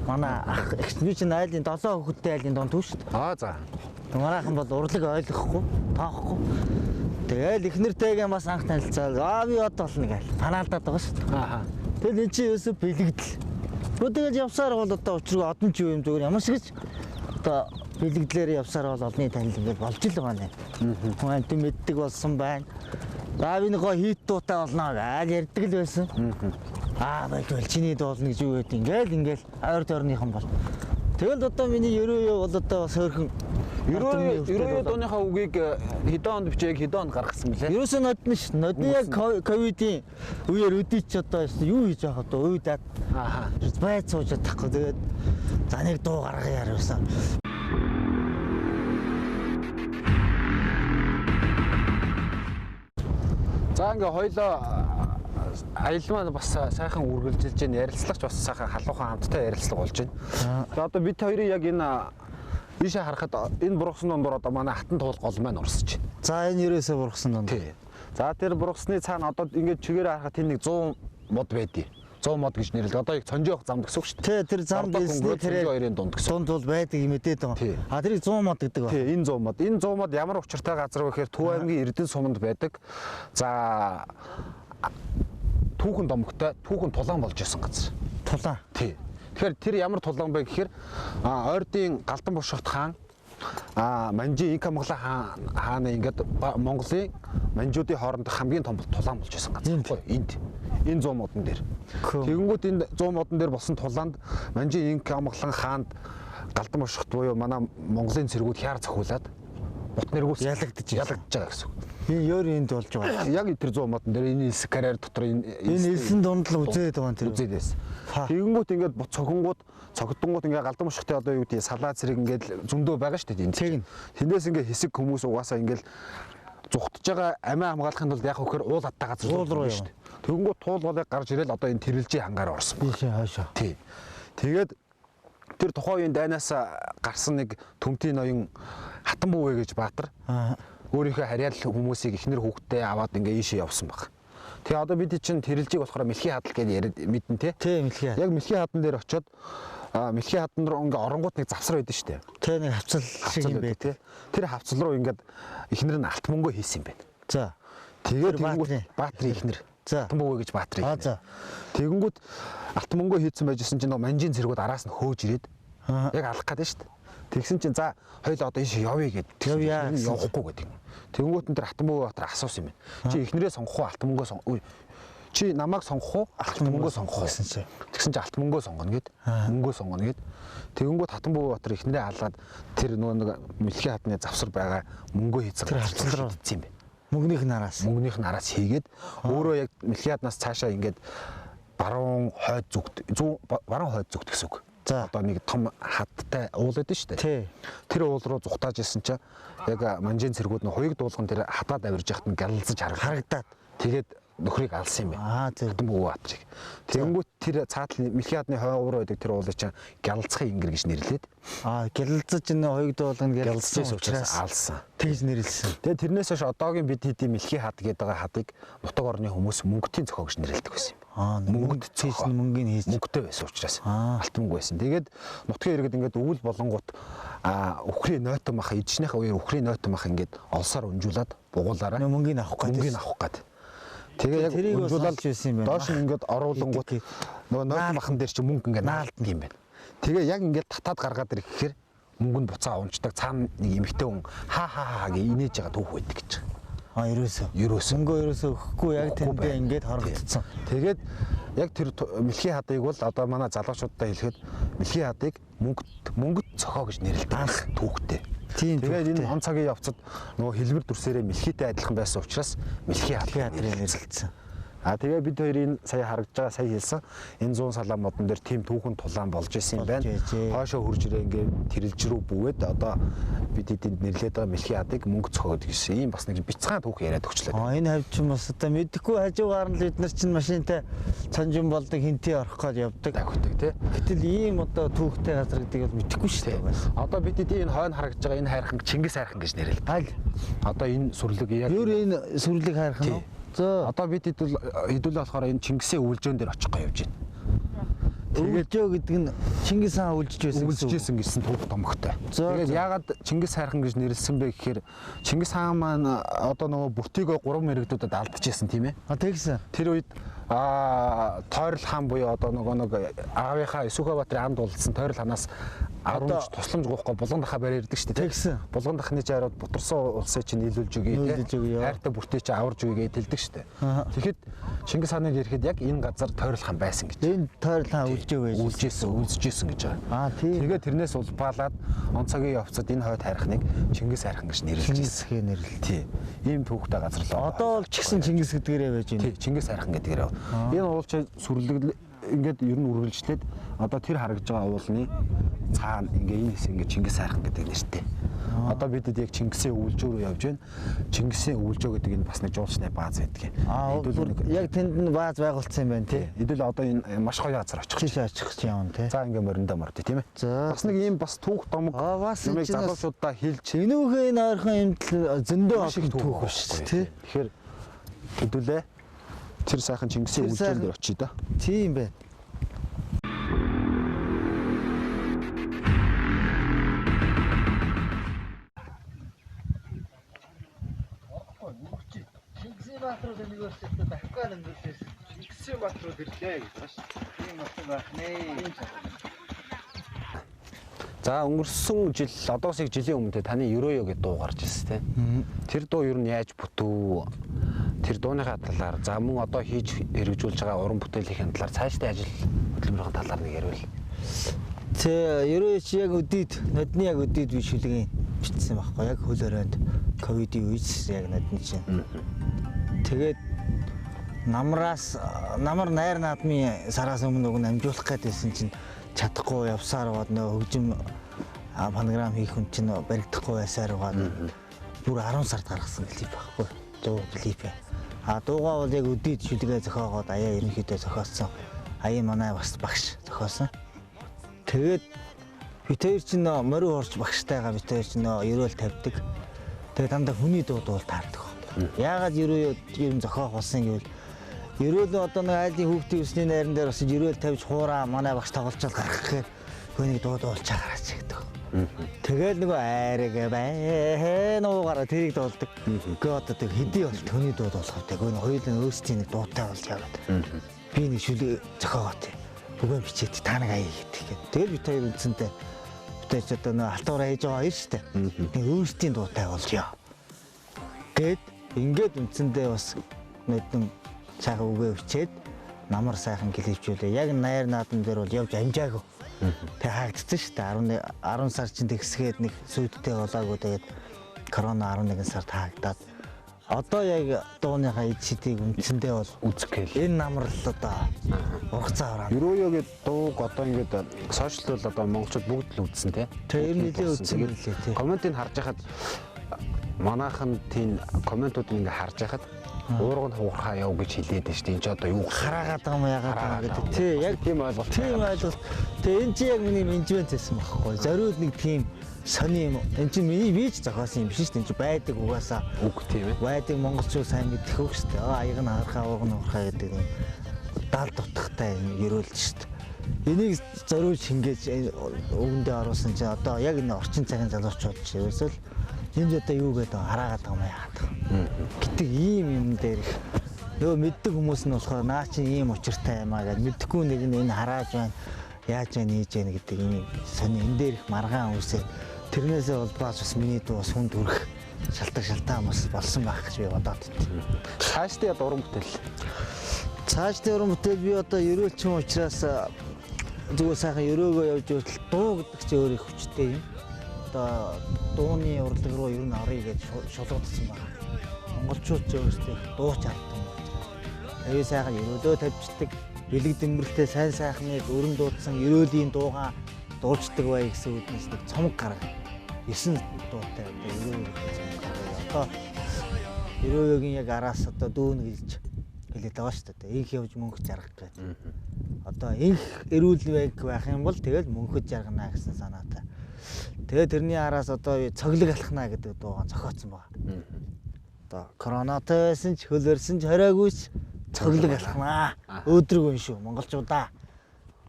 Манай ах эгч би чинь айлын 7 хүүхэдтэй айлын дунд шүү дээ. Аа за. Манайхан бол урлаг ойлгохгүй, тоохгүй. Тэгэл эхнэртэйгээ бас анх танилцаад аа би од болно гээл. Панаалдаад байгаа шүү дээ. Ааха. Тэгэл эн чинь ерөөсөө бэлэгдэл. Тэгэл явсаар бол одоо учиргүй одон ч юу юм зүгээр ямар шиг ч одоо бэлэгдлээр явсаар бол олонний танил ингээд болж л байгаа нэ. Хүн амт мэддэг болсон байна. За би нэг гоо хийт дуутай болно гээл ярьдаг л байсан. Аа болвол чиний дуулна гэж юу гэдэг ингээл ингээл ойр тойрныхан бол. Тэгэл одоо миний ерөө бол одоо бас хөөрхөн Ерөө дууныхаа үгийг хэдэн онд бичээг хэдэн онд гаргасан бэлээ? Ерөөсөө нодно ш. Нодны яг ковидын үеэр өдий ч одоо юу хийж явах одоо уйдаад Ааха. байц сууж чадахгүй. Тэгээд за нэг дуу гаргая яриусан. За ингээ хоёлоо аялал маань бас сайхан үргэлжилж байна. Ярилцлагач бас сайхан халуухан хамттай ярилцлага болж байна. Тэгээ одоо бид хоёрын яг энэ ийшээ харахад энэ бургасан дундуур одоо манай хатан туул гол маань урсаж байна. За энэ ерөөсөө бургасан дунд. Тий. За тэр бургасны цаана одоо ингээд чигээр харахад тэр нэг 100 мод байдیں۔ 100 мод гэж нэрлэдэг. Одоо яг цонжоо явах замд гэсэн үг шүү дээ. Тий, тэр замд элсний тэрээр хоёрын дунд гэсэн. Дунд бол байдаг юм мэдээд байгаа. Тий. А тэрийг 100 мод гэдэг ба. Тий, энэ 100 мод. Энэ 100 мод ямар учиртай газар вэ гэхээр Төв аймгийн Эрдэнэ суманд байдаг. За түүхэн домогтой, түүхэн тулаан болж исэн газар. Тулаан. Тий. Тэгэхээр тэр ямар тулаан бэ гэхээр ойрдын Галдан бушгат хаан Манжи Инка Монголын хааны ингээд Монголын манжуудын хоорондох хамгийн том тулаан болж исэн газар байхгүй энд. Энэ 100 модон дээр. Тэгэнгүүт энэ 100 модон дээр болсон тулаанд Манжи Инка Монголын хаанд Галдан бушгат буюу манай Монголын цэргүүд хяар зохиулаад бут нэргүүс Ялагдаж байгаа гэсэн үг. Энэ өөр энд болж байгаа. Яг тэр 100 модон дээр энэ элсэх карьер дотор энэ Энэ элсэн дунд л үзээд байгаа тэр. Үзээд байсан. Тэгэнгүүт ингээд бут цохингууд цогтонгууд ингээд Галдан бушгатын одоо юу гэдэг салаа цэрэг ингээд зөндөө байгаа шүү дээ энд. Тэгнь. Тэндээс ингээд хэсэг хүмүүс угаасаа ингээд Зүхтж байгаа амиа хамгаалахын тулд яг вэхээр уул хаттай газар уул руу шүү дээ. Тэгэнгүүт туул голыг гарч ирэл одоо энэ тэрэлжийн хангаар орсон. Ийшээ хойшоо. Тий. Тэгээд тэр тухайн үеийн дайнаас гарсан нэг төмтийн ноён Хатан бүүвэ гэж баатар өөрийнхөө харьяал хүмүүсийг эхнэр хүүхдээ аваад ингээ ийшээ явсан баг. Тэгээ одоо бид чинь тэрэлжийг болохоор мэлхий хадал гэж яриад мэднэ те. Тий, мэлхий хад. Яг мэлхий хадан дээр очиод мэлхий хадан руу ингээ оронгууд нэг завсар байдаг шүү дээ. Тэ нэг хавцал шиг юм бэ те. Тэр хавцал руу ингээд эхнэр нь алт мөнгөө хийсэн юм байна. За. Тэгээд тэгэнгүүт Баатрын эхнэр. За. Алтан бүүвэ гэж Баатрын эхнэр. За. Тэгэнгүүт алт мөнгөө хийсэн байжсэн чинь нөгөө манжийн цэргүүд араас нь хөөж ирээд яг алах гэдэг шүү дээ. Тэгсэн чинь за хоёул одоо ийш явъя гэд. Явъя гэсэн. Явахгүй гэдэг юм. Тэгэнгүүт нь тэр Хатан бүүвэ Баатар асуусан юм байна. Чи эхнэрээ сонгох уу, алт мөнгөө сонгох уу? Чи намайг сонгох уу, алт мөнгөө сонгох уу гэсэн чинь. Тэгсэн чинь алт мөнгөө сонгоно гэд. Мөнгөө сонгоно гэд. Тэгэнгүүт Хатан бүүвэ Баатар эхнэрээ алаад тэр нөгөө нэг мэлхий хадны завсар байгаа мөнгөө хийцэн Тэр хавцал руу хийцэн юм байна. Мөнгөнийх нь араас. Мөнгөнийх нь араас хийгээд өөрөө яг мэлхий хаднаас цаашаа ингээд баруун хойд зүгт зүүн баруун хойд зүгт гэсэн үг. За. Одоо нэг том хадтай уул байдаг шүү дээ. Тий. Тэр уул руу зүхтааж исэн чинь яг манжийн цэргүүд нь хуйг дуулган тэр хадаад авирж яхад нь галзаж харагдаад. Тэгээд нөхрийг алсан юм байна. Аа зөв. Хатан бүүвэ Баатрыг. Тэгэнгүүт тэр цаатал мэлхий хадны хойгуур байдаг тэр уулыг чинь гялцхын ингэр гэж нэрлээд. Аа гялалзаж энэ хуйг дуулган гялалзаж учраас алсан. Тэгж нэрлсэн. Тэгээд тэрнээс хойш одоогийн бид хэдийн мэлхий хад гэдэг байгаа хадыг нутаг орны хүмүүс мөнгөтийн цохоо гэж нэрлэдэг байсан юм. Аа Мөнгөд хийсэн мөнгөний хийж мөнгөтэй байсан учраас алт мөнгө байсан. Тэгээд нутгийн иргэд ингээд өвөл болонгууд үхрийн нойтон мах эжнийхээ үеэр үхрийн нойтон мах ингээд олсоор өнжүүлээд бугуулаараа мөнгөний авах гээд мөнгөний авах гээд. Тэгээ яг өнжүүлээд байсан юм байна. Доош нь ингээд оруулангууд нөгөө нойтон махан дээр чи мөнгө ингээд наалддаг юм байна. Тэгээ яг ингээд татаад гаргаад ирэхээр мөнгө нь буцаа унцдаг. Цаана нэг эмэгтэй хүн ха ха ха гэж инээж байгаа түүх байдаг гэж. А ерөөсөө. Ерөөсөө. Мөнгөө ерөөсөө өгөхгүй яг тэндээ ингээд хорогдсон. Тэгээд яг тэр мэлхий хадыг бол одоо манай залуучуудаа хэлэхэд мэлхий хадыг мөнгөт цохоо гэж нэрлэдэг анх түүхтэй. Тийм. Тэгээд энэ он цагийн явцад нөгөө хэлбэр дүрсээрээ мэлхийтэй адилхан байсан учраас мэлхий хад нэрлэгдсэн. А тэгээ бид хоёрын сая харагдж байгаа сая хэлсэн энэ 100 салаан модон дээр тийм түүхэн тулаан болж исэн юм байна. Хоошоо хурж ирээ ингээд тэрэлж рүү бүүгээд одоо бид энд нэрлээд байгаа мэлхий хадыг мөнгө цохоод гэсэн ийм бас нэг бяцхан түүх яриад өгчлээ. А энэ хавь чинь бас одоо мэдэхгүй хажуугаар нь бид нар чинь машинтай цанжин болдог хинтээ орох гээд явдаг. Давхдаг тий. Гэтэл ийм одоо түүхтэй газар гэдгийг бол мэдэхгүй шүү дээ. Одоо бид эдийн энэ хойно харагдж байгаа энэ хайрхан Чингис хайрхан гэж нэрлэдэг. Аль одоо энэ сүрлэг яг Юу энэ сүрлэг хайрхан уу? За одоо бид хэдүүлээ болохоор энэ Чингисийн өвлжөөн дээр очих гэж явж байна. Өвлжөө гэдэг нь Чингис хаан өвлжиж байсан гэсэн. Өвлжижсэн гэсэн түүх томогтой. Тэгээд яагаад Чингис хайрхан гэж нэрлсэн бэ гэхээр Чингис хаан маань одоо нөгөө бүртийгөө 3 мэрэгдүүдэд алдчихсан тийм ээ. А тэгсэн. Тэр үед Тойрол хаан буюу одоо нөгөө нэг аавынхаа Эсүхэ Баатрын анд уулзсан Тойрол хаанаас 10 тусламж гоохгүй булган дахаа барь ирдэг шүү дээ. Тэгсэн. Булган дахны жаарууд бутарсан улсыг чинь нийлүүлж өгье тий. Хайртай бүртээ чинь аварж өгье гэж хэлдэг шүү дээ. Тэгэхэд Чингис хааныг ирэхэд яг энэ газар Тойрол хаан байсан гэж. Энэ Тойрол хаан өвлжөө байж. Өвлжсэн, өвлжсэн гэж байгаа. Аа тийм. Тэгээд тэрнээс улбаалаад он цагийн явцад энэ хойд хайрхныг Чингис хайрхан гэж нэрлэж Чингис хээ нэрлэл. Тий. Ийм түүхтэй газар л. Одоо бол ч гэсэн Чингис гэдгээрээ байж байна. Тий, Чингис хайрхан гэдгээрээ. Энэ уулч сүрлэг ингээд ер нь үргэлжлээд одоо тэр харагдж байгаа уулны цаана ингээ энэ хэсэг ингээ Чингис хайрхан гэдэг нэртэй. Одоо бидэд яг Чингисийн өвлжөө рүү явж байна. Чингисийн өвлжөө гэдэг энэ бас нэг жуулчны бааз байдаг. Аа яг тэнд нь бааз байгуулсан юм байна тий. Хэдүүл одоо энэ маш гоё газар очих. Тийш очих гэж явна тий. За ингээ мориндоо морд тийм ээ. За бас нэг ийм бас түүх домог бас юмыг залуучуудаа хэлж энүүхээ энэ ойрхон юмдл зөндөө маш их түүх биш тий. Тэгэхээр хэдүүлээ тэр сайхан Чингисийн өвлжөөн дээр очие да. Тийм байна. Чингисийн бааtruуд нэг өөрсдөө дахиад өнгөрсөн. Чингисийн бааtruуд ирлээ гэж байна шүү. Тийм нутаг байх нэ. За өнгөрсөн жил одоос их жилийн өмнө таны Ерөөё гэдэг дуу гарч ирсэн тийм. Тэр дуу ер нь яаж бүтв? Тэр дууныхаа талаар за мөн одоо хийж хэрэгжүүлж байгаа уран бүтээлийн талаар цаашдын ажил хөдөлмөрийн талаар нэг ярил. Тэ Ерөөё чи яг өдийд нодны яг өдийд би шүлгийн бичсэн байхгүй яг хөл хорионд ковидын үед яг нодны чинь. Тэгээд намраас намар найр наадмын сараас өмнө уг нь амжуулах гээд байсан чинь чадахгүй явсаар бод нөө хөгжим фонограм хийх хүн чинь баригдахгүй байсаар байгаа. Бүр 10 сард гаргасан клип байхгүй. Дуу клип. А дуугаа бол яг өдийд шүлгээ зохиогоод аяа ерөнхийдөө зохиосон. Аяа манай бас багш зохиосон. Тэгээд бид хоёр чинь нөө морин хорч багштайгаа бид хоёр чинь нөө ерөөл тавьдаг. Тэгээд дандаа хүний дуу дуул таардаг. Яагаад ерөө ер нь зохиох болсон гэвэл ерөөл нь одоо нэг айлын хүүхдийн үсний найран дээр бас ерөөл тавьж хуураа манай багш тоглолцол гаргах гэхээр хүнийг дуу дуулчаа гараач гэдэг. Тэгэл нөгөө айраг бай нуугаараа тэрийг дуулдаг. Гэхдээ одоо тэг хэдий бол төний дуу дуулах вэ? Гүн хоёулын өөрсдийн нэг дуутай болж яваад. Би нэг шүлэг зохиогоо тий. Бүгэн бичээд та нэг аяа гэдэг. Тэгэл бид хоёр үндсэндээ бид хоёр ч одоо нөгөө алтуур хийж байгаа хоёр шүү дээ. Нэг өөрсдийн дуутай болж яа. Гэт ингээд үндсэндээ бас нүдэн сайхан үгээ өчөөд намар сайхан клипчүүлээ. Яг найр наадам дээр бол явж амжаагүй. Тэг хаагдсан шүү дээ. 11 10 сар чинь тэгсгээд нэг сүйдтэй болоогүй тэгээд корона 11 сард хаагдаад одоо яг дууныхаа ид шидийг үндсэндээ бол Үзэх гээл. энэ намар л одоо ургацаа ороо. Ерөөё гээд дууг одоо ингээд сошиал бол одоо монголчууд бүгд л үзсэн тий. Тэг, ер нь нэлээд үзсэн Тэгээд мэлээ, тий. Комментыг харж байхад манайхан тийм комментууд ингээ харж байхад уурга нь хуурхаа яв гэж хэлээд байна шүү дээ. Энд чи одоо юу Хараагаад байгаа юм яагаад байгаа гэдэг. Тий, яг тийм ойлголт. Тийм ойлголт. Тэгээ энэ чи яг миний менежмент байсан байхгүй. Зориуд нэг тийм сони юм. Энэ чи миний би ч зохиосон юм биш шүү дээ. Энэ чи байдаг угаасаа. үг тийм ээ. Байдаг монголчууд сайн мэдэх үг шүү дээ. Аа аяг нь харахаа, уурга нь хуурхаа гэдэг юм далд утгатай юм ерөөлж шүү дээ. Энийг зориулж шингээж өвөндөө оруулсан чи одоо яг энэ орчин цагийн залуучууд чи ерөөсөө л энд одоо юу гэдэг хараагаад байгаа юм яагаад байгаа гэдэг ийм юм дээр их нөгөө мэддэг хүмүүс нь болохоор наа чи ийм учиртай юм аа гэд мэдхгүй нэг нь энэ харааж байна яаж байна ийж байна гэдэг ийм сони энэ дээр их маргаан үүсээд тэрнээсээ улбаас бас миний дуу бас хүнд хүрэх шалтгаан шалтгаан бас болсон байх гэж би бодоод байна. Цаашдаа яд уран бүтээл. Цаашдын уран бүтээл би одоо ерөөлчин учраас зүгээр сайхан ерөөгөө явж хүртэл дуу гэдэг чинь өөр их хүчтэй юм. Одоо дууны урлаг руу ер нь оръё гэж шулуудсан байна. Монголчууд ч өөрсдөө их дууч авдаг юм учраас. Аюу сайхан ерөөлөө тавьчихдаг. Бэлэг дэмбэрэлтэй сайн сайхныг өрн дуудсан ерөөлийн дуугаа дуулждаг бай гэсэн үднэс нэг цомог гаргав. 9 дуутай одоо ерөөлөө цомог гаргав. Одоо ерөөлөгийн яг араас одоо дүүн гэлж хэлээд байгаа шүү дээ. Инх явж мөнх жаргах гэдэг. Одоо инх эрүүл байг байх юм бол тэгэл мөнхөд жаргана гэсэн санаатай. Тэгээ тэрний араас одоо цоглог алхнаа гэдэг дуугаа зохиоцсон байгаа. Одоо коронатай байсан ч хөлөрсөн ч хориогүй ч цоглог алхнаа. Өөдрөг юм шүү монголчуудаа.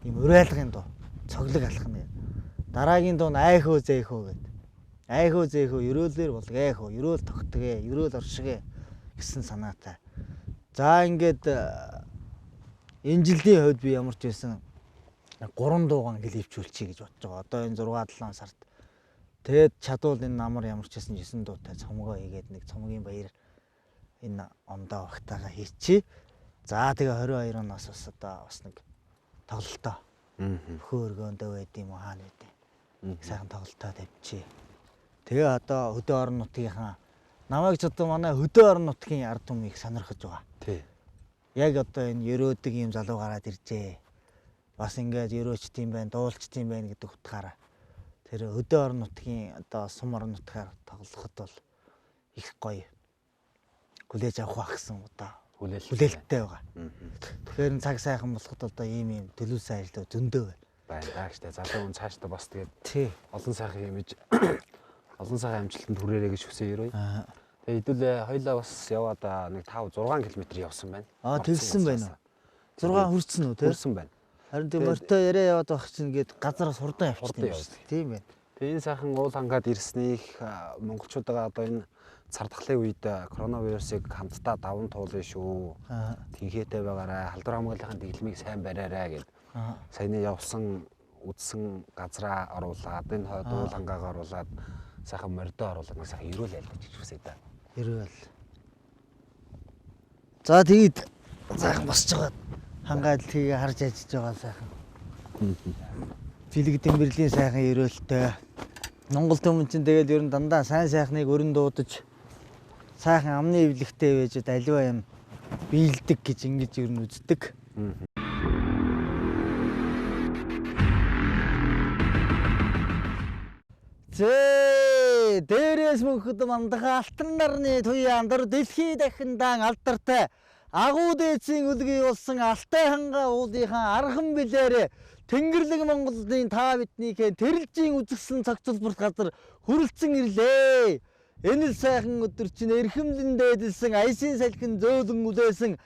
Ийм уриалгын дуу. Цоглог алхна гэдэг. Дараагийн дуу нь айхөө зээхөө гэдэг. Айхөө зээхөө ерөөлөөр булгээхөө, ерөөл тогтгээ, ерөөл оршигэ гэсэн санаатай. За ингээд энэ жилийн хувьд би ямар ч байсан 3 дуугаан клипчүүлчихье гэж бодож байгаа. Одоо энэ 6 7 сард тэгээд чадвал энэ намар ямар ч байсан 9 дуутай цомгоо хийгээд нэг цомгийн баяр энэ ондоо багтаага хийчихье. За тэгээ 22 оноос бас одоо бас нэг тоглолтоо. Өхөө өргөөндөө байд юм уу хаана байд юм. Сайхан тоглолтоо тавьчих. Тэгээ одоо хөдөө орон нутгийнхаа намайг ч одоо манай хөдөө орон нутгийн ард түмнийг сонирхож байгаа. Тий. Яг одоо энэ ерөөдөг юм залуу гараад иржээ. Бас ингээд ерөөчт юм байна, дуулчт юм байна гэдэг утгаараа тэр хөдөө орон нутгийн одоо сум орон нутгаар тоглоход бол их гоё хүлээж авах байх гэсэн одоо Хүлээлт. хүлээлттэй байгаа. Тэгэхээр энэ цаг сайхан болоход одоо ийм ийм төлөвлөсөн ажлууд зөндөө байна. Байна даа штэ. Залуу хүн цаашдаа бас тэгээд Тий. олон сайхан юм иж олон сайхан амжилтанд хүрээрэй гэж хүсье ерөөе. Аа. Тэгээ хэдүүлээ хоёлаа бас яваад нэг 5 6 км явсан байна. Аа, тэгсэн байна уу? 6 хүрсэн үү те? Хүрсэн байна. Харин тийм морьтой яриа яваад байх чинь ингээд газараас хурдан явчихсан Хурдан юм шүү дээ. Тийм байна. Тэгээ энэ сайхан уул хангаад ирснийг монголчуудаа одоо энэ цар тахлын үед коронавирусыг хамтдаа даван туулна шүү. Аа. Тэнхээтэй байгаарай, халдвар хамгааллын дэглэмийг сайн бариарай гэд. Аа. Саяны явсан үдсэн газраа оруулаад энэ хойд уул хангаагаа оруулаад сайхан мордоо оруулаад нэг сайхан ерөөл айлгаж гэж хүсье да. Ерөөл. За тэгээд сайхан босч байгаа. Хангаад тгийг харж ажиллаж байгаа сайхан. Бэлэг дэмбэрлийн сайхан ерөөлтэй. Монгол төмөн чинь тэгээд ер нь дандаа сайн сайхныг өрн дуудаж сайхан амны эвлэгтэй байж аливаа юм биелдэг гэж ингэж ер нь үздэг. Зээ Дээрээс мөнхөд мандах алтан нарны туяа андар дэлхий дахиндаан алдартай агуу дээдсийн үлгий болсон Алтай ханга уулынхаа архан билээр Тэнгэрлэг Монголын та биднийхээ тэрэлжийн үзэсгэлэн цогцолборт газар хүрэлцэн ирлээ. Энэ л сайхан өдөр чинь эрхэмлэн дээдэлсэн аясын салхин зөөлөн үлээсэн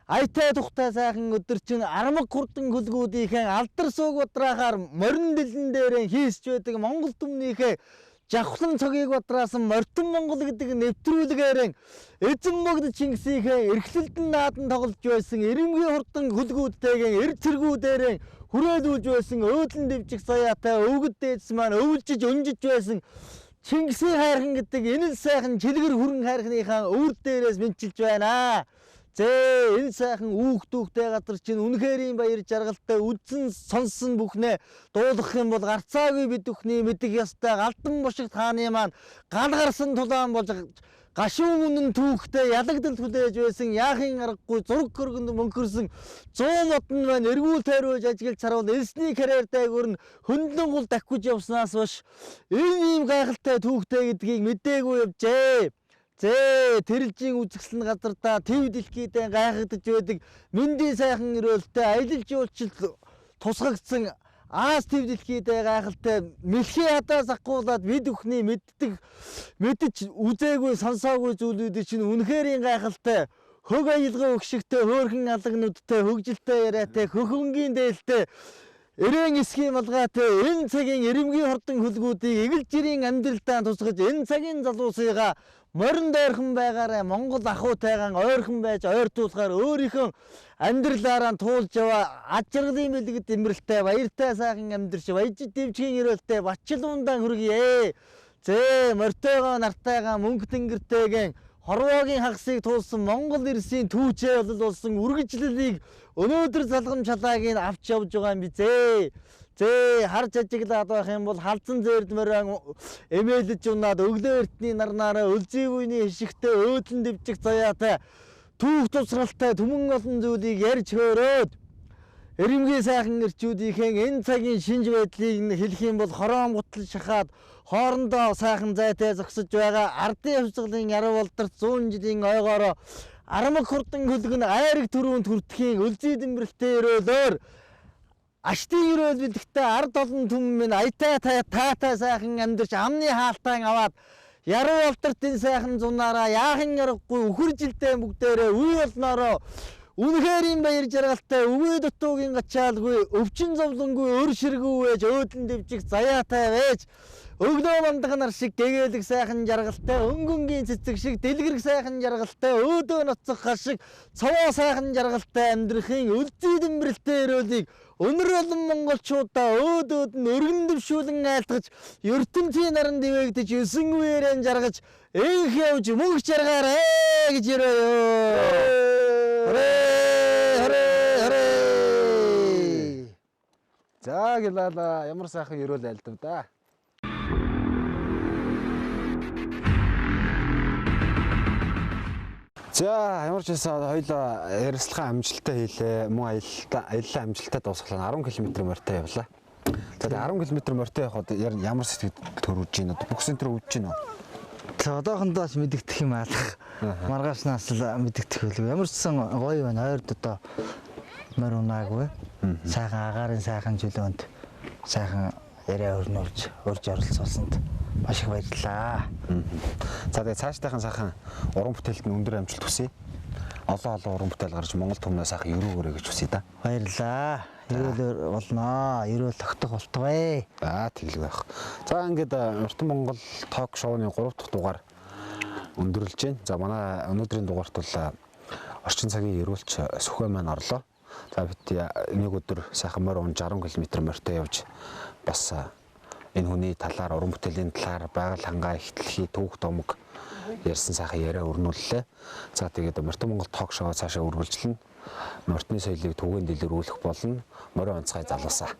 айтай тухтай сайхан өдөр чинь армаг хурдан хөлгүүдийнхээ алдар сууг бадрахаар морин дэлэн дээрээ хийсч байдаг Монгол түмнийхээ жавхлан цогийг бадраасан мортон Монгол гэдэг нэвтрүүлгээрээ эзэн богд Чингисийнхээ эрхлэлдэн наадан тоглож байсан эрэмгийн хурдан хөлгүүдтэйгээ эр цэргүүдээрээ хүрээлүүлж байсан өөдлөн дэвжих заяатай өвгөд дээдс маань өвлжиж өнжиж байсан Чингисийн хайрхан гэдэг энэ л сайхан чилгэр хүрэн хайрхныхаа өвөр дээрээс мэдчилж байна. Зээ энэ сайхан үүх дүүхтэй газар чинь үнэхэрийн баяр жаргалтай үдсэн сонссон бүхнээ дуулах юм бол гарцаагүй бид бүхний мэдэх ёстой галдан бушигт хааны маань гал гарсан тулаан болж гашуун үнэн түүхтэй ялагдал хүлээж байсан яахын аргагүй зураг хөргөнд мөнхөрсөн 100 модон маань эргүүл тойруулж ажиглаж харуул элсний карьер дайгүр нь хөндлөн гул дахиж явснаас биш энэ ийм гайхалтай түүхтэй гэдгийг мдээгүй явжээ. Зээ тэрэлжийн үзэсгэлэн газардаа төв дэлхийдээ гайхагдаж байдаг мэндийн сайхан өрөөлтэй аялал жуулчлалт тусгагдсан Аз төв дэлхийдээ гайхалтай мэлхий хадаас ахгуулаад бид бүхний мэддэг мэдэж үзээгүй сонсоогүй зүйлүүдийг чинь үнэхэрийн гайхалтай хөг аялгаа өгшигтэй хөөрхөн алагнуудтай хөгжилтэй яриатай хөхөнгийн дээлтэй эрээн эсхийн малгайтай энэ цагийн эрэмгийн хордон хөлгүүдийг эгэл жирийн амьдралдаа тусгаж энэ цагийн залуусыгаа морин дойрхон байгаарай Монгол ахуйтайгаан ойрхон байж ойртуулахаар өөрийнхөө амьдралаараа туулж яваа ад жаргалын бэлгэд дэмрэлтэй баяртай сайхан амьдрч баяж дэвжгийн өрөөлтэй бачлуундаан хүргье. Зээ мортойгоо нартайгаа мөнгө тэнгэртэйгэн хорвоогийн хагасыг туулсан Монгол ирсийн түүчээ болсон үргэлжлэлийг өнөөдөр залгам чалаагийг авч явж байгаа юм бизээ. Зээ харж ажиглаад байх юм бол халзан зээрд морин эмээлж унаад өглөө эртний нарнаараа өлзий буйны хишигтэй өөдлөн дэвжих заяатай түүх тусралтай түмэн олон зүйлийг ярьж хөөрөөд эрэмгийн сайхан эрчүүдийнхээ энэ цагийн шинж байдлыг нь хэлэх юм бол хороон гутал шахаад хоорондоо сайхан зайтай зогсож байгаа ардын хувьсгалын яруу болдарт 100 жилийн ойгоороо армаг хурдан хөлөг нь айраг түрүүнд хүртэхийн өлзий дэмбэрэлтэй өрөөлөөр аштын өрөөл бэлэгтэй ард олон түмэн минь аятай таатай сайхан амьдарч амны хаалтаан аваад яруу болдарт энэ сайхан зунаараа яахын аргагүй үхэр жилдээ бүгдээрээ үе болноороо үнэхээр баяр жаргалтай үгүй дутуугийн гачаалгүй өвчин зовлонгүй өр ширгүү байж өөдлөн дэвжих заяатай байж өглөө мандах нар шиг гэгээлэг сайхан жаргалтай өнгөнгийн цэцэг шиг дэлгэрэх сайхан жаргалтай өөдөө ноцох гар шиг цовоо сайхан жаргалтай амьдрахын өлзий дэмбэрэлтэй өрөөлийг өнөр олон монголчуудаа өөд өөд нь өргөн дэвшүүлэн айлтгаж ертөнцийн наран дэвээгдэж 9 үеэрэн жаргаж энх явж мөнх жаргаарэ гэж өрөөё. Хорэ хорэ хорэ. За гэлала ямар сайхан өрөөл айлдав да. За ямар ч байсан хоёлоо ярилцлага амжилттай хийлээ. Мөн аяллаа амжилттай дуусгалаа. 10 км морьтой явлаа. За тэгээ 10 км морьтой явхад ямар сэтгэл төрүүлж байна? Бүх центр өвдөж байна уу? За одоохондоо ч мэдэгдэх юм алах. Маргаашнаас л мэдэгдэх байлгүй. Ямар ч сан гоё байна. Ойрд одоо морь унаагүй. Сайхан агаарын сайхан чөлөөнд сайхан яриа өрнүүлж урьж оролцуулсанд маш их баярлалаа. За тэгээ цаашдаахан сайхан уран бүтээлд нь өндөр амжилт хүсье. Олон олон уран бүтээл гарч Монгол түмнээ сайхан өрөөгөөрэй гэж хүсье да. Баярлалаа. Ерөөлөөр болноо. Ерөөл тогтох болтугай. За тэглэг байх. За ингээд Уртан Монгол ток шоуны 3 дахь дугаар өндөрлөж байна. За манай өнөөдрийн дугаарт бол орчин цагийн ерөөлч Сүхбай маань орлоо. За бид нэг өдөр сайхан морь унж 10 км морьтой явж бас энэ хүний талаар, уран бүтээлийн талаар, байгаль хангаа, их дэлхий, түүх томог ярьсан сайхан яриа өрнүүллээ. За тэгээд Мортон Монгол ток шоу цаашаа үргэлжлэнэ. Мортны соёлыг түгээн дэлгэрүүлэх болно. Морин онцгой залуусаа.